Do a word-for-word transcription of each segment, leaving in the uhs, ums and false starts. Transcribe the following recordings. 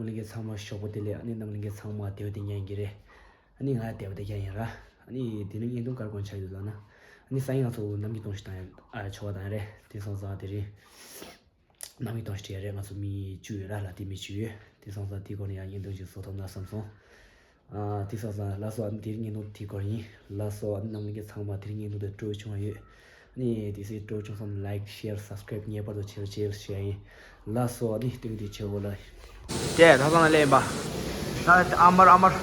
རྣམ་པ་ལྷན་རྒྱས་ཚང་མ་ཞོགས་པ་བདེ་ལེགས། ཨ་ནི་རྣམ་པ་ལྷན་རྒྱས་ཚང་མ་བདེ་པོ་བདེ་ཉན་གྱི་རེད། ཨ་ནི་ང་བདེ་པོ་བདེ་ཉན་ཡིན་ར། ཨ་ནི་དེ་རིང་བརྙན་ཐུང་ག་རེ་སྒོ་ནས་ཆགས་ཡོད་ལབ་ན། ཨ་ནི་སང་ཉིན་ང་ཚོ་ནམ་རྒྱུན་གཏོང་བཤད་བཏང་ཡ་ཨ་ཆོ་ག་བཏང་ཡ་རེད། དེ་སོང་ཙང་དེ་རིང་ནམ་རྒྱུན་གཏོང་བཤད་བཏང་ཡ་རེད། ང་ཚོ་མི་བཅུ་ཡོད་ར། ལ་དེ་མི་བཅུ་ཡོད། དེ་སོང་ཙང་དེའི་སྐོར་ནས་ཡང་བརྙན་ཐུང་ཅིག་བཟོ་ཐུབ་ན་བསམ་སོང་། ཨ་དེ་སོང་ཙང་ལགས་སོ། ཨ་ནི་དེ་རིང་བརྙན་ཐུང་དེའི་སྐོར་ཡིན། ལགས་སོ། ཨ་ནི་རྣམ་པ་ལྷན་རྒྱས་ཚང་མ་དེ་རིང་བརྙན་ཐུང་དེ་སྤྲོ་བོ་བྱུང་བ་ཡོད། ཨ་ནི་དེ་སྲིད་སྤྲོ་བོ་བྱུང་སོང་ན་ལའིཀ་ཤེར་སབ་སི་ཀ་རེབ་ངེས་པར་དུ་བྱེད་རོགས་བྱེད་ཟེར་ཡ་ཡིན། ལགས་སོ། ཨ་ནི་སྟོན་དེ་བྱེད་འོ་ལ། དེ་ད་ཚང་ལ་སླེབས་ཡིན་པ། ད་ཨ་མར་ཨ་མར།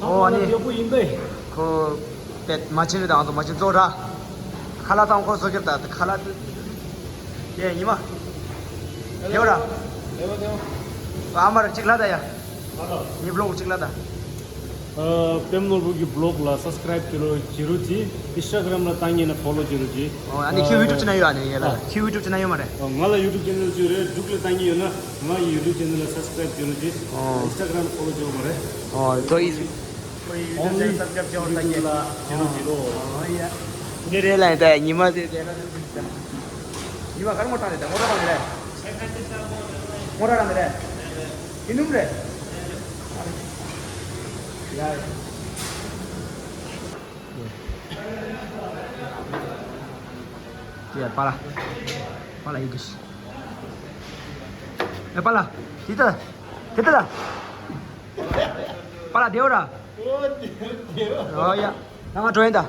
ཨོ་ཨ་ནི་ཁོ་པེད་མ་བྱན་རེད། ད་ང་ཚོ་མ་བྱན་ཚོ་ར། ཁ་ལག་ཚང་ཁོ་བཟོ་གྱུར་ད་ཁ་ལག་དེ་ཉི་མ། དེ་ར། ཨ་མར་གཅིག་ལ་ད་ཡ། ངའི་བི་ལོག་གཅིག་ལ་ད། ཨ་པད་མ་ནོར་བུ་གི་བི་ལོག་ལ་སབ་སི་ཀ་རེབ་བྱེད་རོགས་བྱེད་རོགས་གྱིས། ཨིན་སི་ཊ་གྷ་རམ་ལ་བཏང་ཉན་ན་ཕོ་ལོ་བྱེད་རོགས་གྱིས། ཨོ་ཨ་ནི་ཁྱོད་ཡུ་ཊུབ་ཅེ་ནལ་ཡོད། ཨ་ནི་ཡ་ལ་ཨ་ཁྱོད་ཡུ་ཊུབ་ཅེ་ནལ་ཡོད་མ་རེད། ཨ་ང་ལ་ཡུ་ཊུབ་ཅེ་ནལ་ཅིག་ཡོད་རེད། འབྲུག་ལ་བཏང་ཉན་ཡོད་ན་ང་གི་ཡུ་ཊུབ་ཅེ་ནལ་ལ་སབ་སི་ཀ་རེབ་བྱེད་རོགས་གྱིས། ཨོ་ཨིན་སི་ཊ་གྷ་རམ་ཕོ་ལོ་བྱེད་རོགས་མ་རེད། ཨོ་ཐོ་ཨིས་ཁྱོད་ཡུ་ཊུབ་ཅེ་ནལ་སབ་སི་ཀ་རེབ་བྱེད་རོགས་བཏང་ཉན། ཨོ་ཡ། འདི་རེད་ལ་ཡིན་ད་ཉི་མ་དེ་དེ་ལ་ཉི་མ་གར་ངོ་སྤྲང་རེད། ད་ངོ་སྤྲང་རང་རེད། ངོ་སྤྲང་རང་རེད། ཡིན་ནམ་རེད། ཡ། ཡ་པ་ལ། པ་ལ་ཡི་གེ་ཤི། ཨེ་པ་ལ། དེ་ལྟ། དེ་ལྟ་ལ། པ་ལ་དེའོ་ར། ཨོ་ཡ། ད་ང་འགྲོ་ཡིན་ད།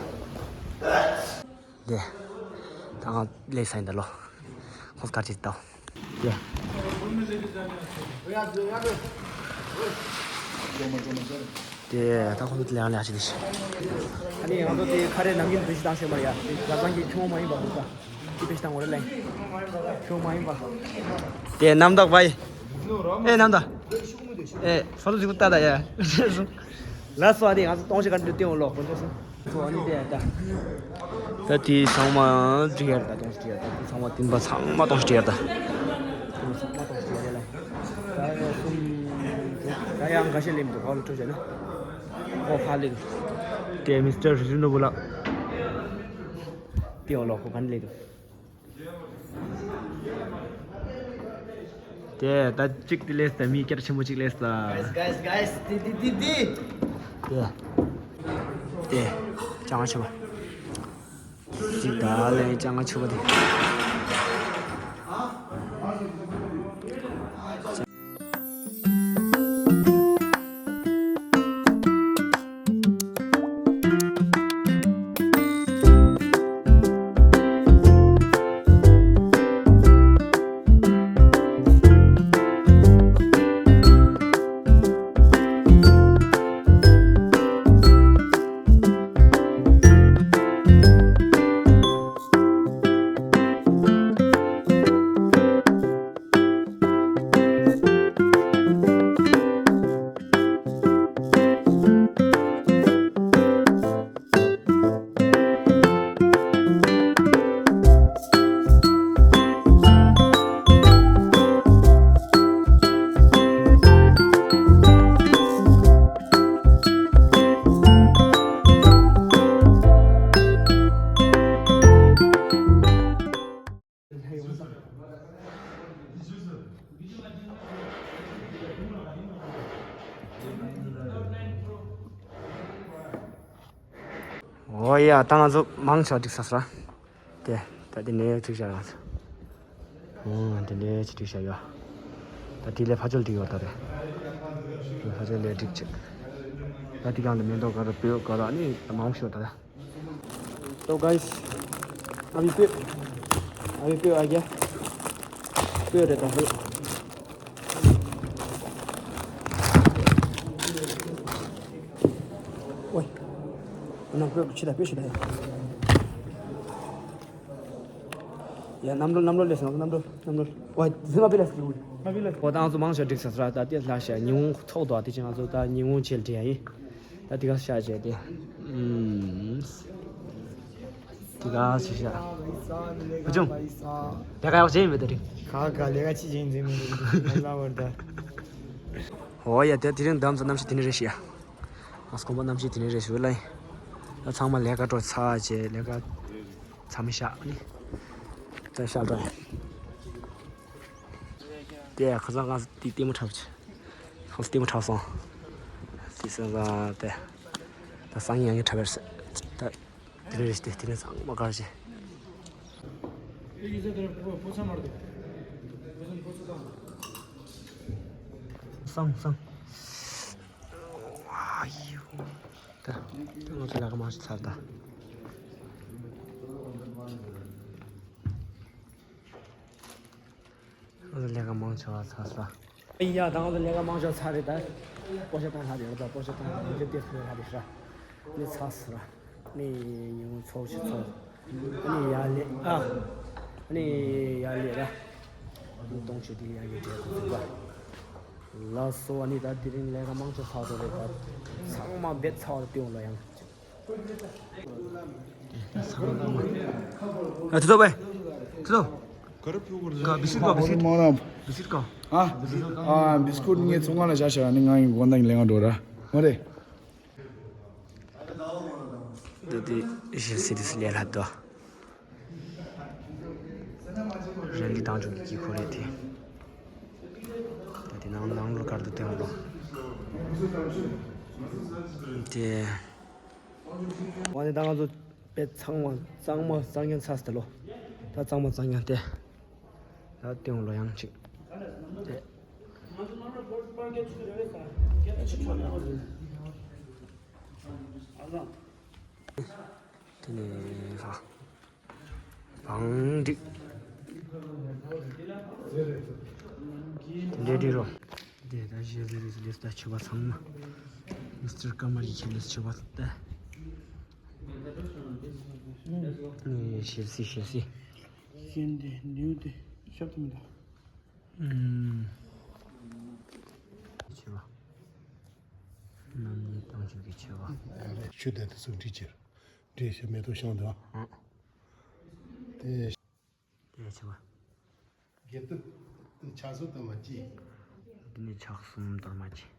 དེ། ད་ང་ལས་ས་ཡིན་ད་ལོ། ཁོང་སྐར་ཅིག་ལྟ། དེ། དེ་ད་ཁོང་ཚོ་ལས་ལས་ཅི་ལས། ཨ་ནི་ང་ཚོ་དེ་ཁ་རས་ནམ་རྒྱུན་བདུན་ཞིག་བཏང་ཤེས་མ་རེད་ཡ། དེ་ག་ཚང་གི་ཁྱོད་མ་ཡིན་པ་འདུག་ད། དེ་བེད་བཏང་བ་རེད་ལས། ཁྱོད་མ་ཡིན་པ། དེ་རྣམ་དག་བའི། ཨེ་རྣམ་དག་ཨེ་ཕ་ལོ་ཟིག་པོ་ལྟ་ད་ཡ། ལ་སོ་ཨ་ནི་ང་ཚོ་སྟོང་ཞིག་ག་འདྲ་སྟོན་འོ་ལོག་གོ་འདྲ་སོང་། ཚོ་ཨ་ནི་དེ་ད། ད་དེ་ཚང་མ་འགྲིག་ཡར་ད་སྟོང་ཞིག་ཡར་ད་དེ་ཚང་མ་བསྟན་པ་ཚང་མ་སྟོང་ཞིག་ཡར་ད། ཚང་མ་སྟོང་ཞིག་ཡར་ལ། ད་ཡ་གསུམ། ད་ཡང་འགའ་ཤས་ལེན་འདུག་ག་ལ་སྤྲོ་བྱས་ན། ཨོ་ཧ་ལེ། དེ་མི་སི་ཊར་རི་ནོ་བུ་ལགས། དེ་འོ་ལོག་གོ་ག་འདྲ་ལེན་འདུག་དེ་ད་གཅིག་དེ་ལས་ད་མི་སྐྱར་ཆེན་པོ་གཅིག་ལས་ད། Guys, guys, guys, དེ་དེ་དེ་དེ། དེ། དེ། ཅང་ཆེ་བ། གཅིག་ད་ལས་ཅང་ཆེ་བ་དེ། ཨོ་ཡ། ད་ང་ཚོ་མང་ཆེ་བ་འགྲིག་ཚར་སོང་། དེ་ད་དེ་ནས་འགྲིག་བཞག་ཡོད། ཨོ་དེ་ནས་ཅི་འགྲིག་བཞག་ཡོད། ད་དེ་ལས་ཕ་ཆོལ་འགྲིག་ཡོད་ད་རེད། ཕ་ཆོལ་ལས་འགྲིག་ཅིག་ད་དེ་གང་ལ་མེ་ཏོག་ག་རེ་སྤོས་ག་རེ་ཨ་ནི་ད་མང་ཤོས་ད། So guys, अभी पे, अभी पे आ गया। पे रहता है। ओए, ना पे छिदा पे छिदा है। या नंबर नंबर ले सुनो नंबर नंबर। ओए, जिमा पे ले सुनो। ཁོ་ཏང་ཚོ་མང་ཤོས་འགྲིག་ས་སོ་ར། ད་དེ་ལྷ་ཤ་ཉི་ཧོང་ཚོགས་དོ་དེ་ཅིག་ང་ཚོ་ད་ཉི་ཧོང་ཆེལ་འདྲ་ཡིན། ད་དེ་ག་ཤ་བྱས་ཏེ། ཨུམ། དེ་ག་ཤ་ཤ། བུ་ཆུང་། ལས་ཀ་ཡག་བྱས་ཡིན་པས་ད་རིང་། ག་ག་ལས་ཀ་ཅི་བྱས་ཡིན་ཟེར་མི་འདུག་ལ་བར་ད། ཨོ་ཡ་དེ་དེ་རིང་གདམ་ཚོ་གནམ་གཤིས་དེ་འདྲ་རེད་ཤི་ཡ། ང་ཚོ་དགོན་པ་གནམ་གཤིས་དེ་འདྲ་རེད་ཤི་ལ། ད་ཚང་མ་ལས་ཀ་འགྲོ་ཚར་བྱས་ལས་ཀ་མཚམས་བཞག་ནི། ད་ཤག་འགྲོ་ཡ། དེ་ཁ་སང་ང་དེ་ལྟད་མོ་འཁྲབ་ཆེ། ཁ་སང་ལྟད་མོ་འཁྲབ་སོང་། དེ་སང་ཙང་དེ་ད་སང་ཉིན་ཡང་འཁྲབ་པར་ཟེར། ད་དེ་རེད་དེ་དེ་ནས་ཚང་མ་དགའ་ཆེ། སང་སང་། ཨ་ཡོ། ད་ད་ང་ཚོ་ལས་ཀ་མང་ཆེ་ཚར་ད། ང་ཚོ་ལས་ཀ་མང་ཆེ་བ་ཚར་ས། ཡ་ད་ང་ཚོ་ལས་ཀ་མང་ཆེ་བ་ཚར་རེད་ད། པོ་ཤ་བཏང་ལྷག་ཡོད་ད། པོ་ཤ་བཏང་ལྷག་ཡོད་དེ་ཕུལ་ལྷག་རེད་ཤ། ནི་ཚར་ས་ར། ནི་ཉུང་ཚོགས་ཆེ་ཚོགས། ནི་ཡ་ལེ་ཨ། ནི་ཡ་ལེ་ར། ནི་གཏོང་ཆེ་དེ་ཡ་གི་འབྲས་བུ་ཟིན་པ། ལགས་སོ། ཨ་ནི་ད་དེ་རིང་ལས་ཀ་མང་ཆེ་ཚར་འགྲོ་རེད་ད། ཚང་མ་རྦད་ཚར་བ་སྟོན་ལ་ཡང་། ཨ་ཐུ་ཐོ་བས། ཐུ་ཐོ། ག་བི་སིར་ག་བི་སིར། མང་རབས། བི་སིར་ག་ཨ། ཨ་བི་སི་ཀུཊ་ངས་ཚོང་ཁང་ལ་བཞག་བཞག་ནི་ང་ཡི་དགོང་དག་ལས་ཀ་འགྲོ་ར། མ་རེད། འདི་དེ་ཞེ་སི་དེ་སི་ལས་ལྷ་དོ། རང་གི་དང་ཆུང་གི་དཀྱིལ་འཁོར་རེད་དེ། ད་དེ་ནང་ནང་ལོ་གར་དུ་སྟོན་ལོ། དེ། ཝ་ནི་ད་ང་ཚོ་དཔེ་ཚང་མ་གཙང་མ་གཙང་རྐྱང་ཚར་སྟེ་ལོ། ད་གཙང་མ་གཙང་རྐྱང་སྟེ། ད་སྟོན་ལོ་ཡང་ཅིག་དེ། དེ་ནས་ཧ། བང་སྒྲིག་དེ་འདྲའི་སྒྲིག་རོགས། དེ་ད་གཞས་ཟེར་རེད་ཟེར་ད་ཆོས་པ་ཚང་མ། མི་སི་ཊར་ཀརྨ་གི་ཁྱེད་ལས་ཆོས་པ་ད། ནི་ཞེ་སི་ཞེ་སི། གཞན་དེ་ནིའུ་དེ་ཤབ་ཏུ་མི་འདུག་ཨུམ། ཆོས་པ། རྣམ་གཉིས་སྟོང་ཆོས་ཀྱི་ཆོས་པ། ཆོས་དེ་དེ་ཚོ་འདྲི་ཅེར། འདྲི་ཞེ་མེ་ཏོག་ཤང་དང་། དེ། དེ་ཆེ་བ། དགེ་སྟོབས། ཕྱག་གསུམ་དང་མ་གཅིག་འདི་ནི་ཕྱག་གསུམ་དང་མ་གཅིག་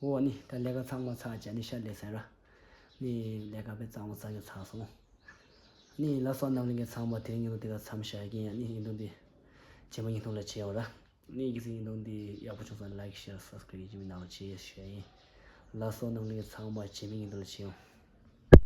འོ་ནི་ད་ལས་ཀ་ཚང་མ་ཚར་བྱས་ནི་ཤ་ལས་ཟེར་ར། ནི་ལས་ཀ་དཔེ་གཙང་མ་ཚར་གི་ཚར་སོང་། ནི་ལགས་སོ་རྣམ་གླིང་གི་ཚང་མ་དེ་ཉིན་དེ་ག་མཚམས་བཞག་གི་ཡིན། ནི་ཡིན་དུས་འདི་རྗེས་མ་ཉིན་ཐུང་ལ་བྱེད་ཡོང་ར། ནི་གི་ཚེ་ཡིན་དུས་འདི་ཡག་པོ་བྱུང་སོང་། ལའིཀ་ཤེར་སབ་སི་ཀ་རབ་ཡིན་གཅིག་མིན་ནང་ལ་བྱེད་ཞུ་ཡ་ཡིན། ལགས་སོ་རྣམ་གླིང་གི་ཚང་མ་རྗེས་མའི་ཉིན་ཐུང་ལ་བྱེད་ཡོང་།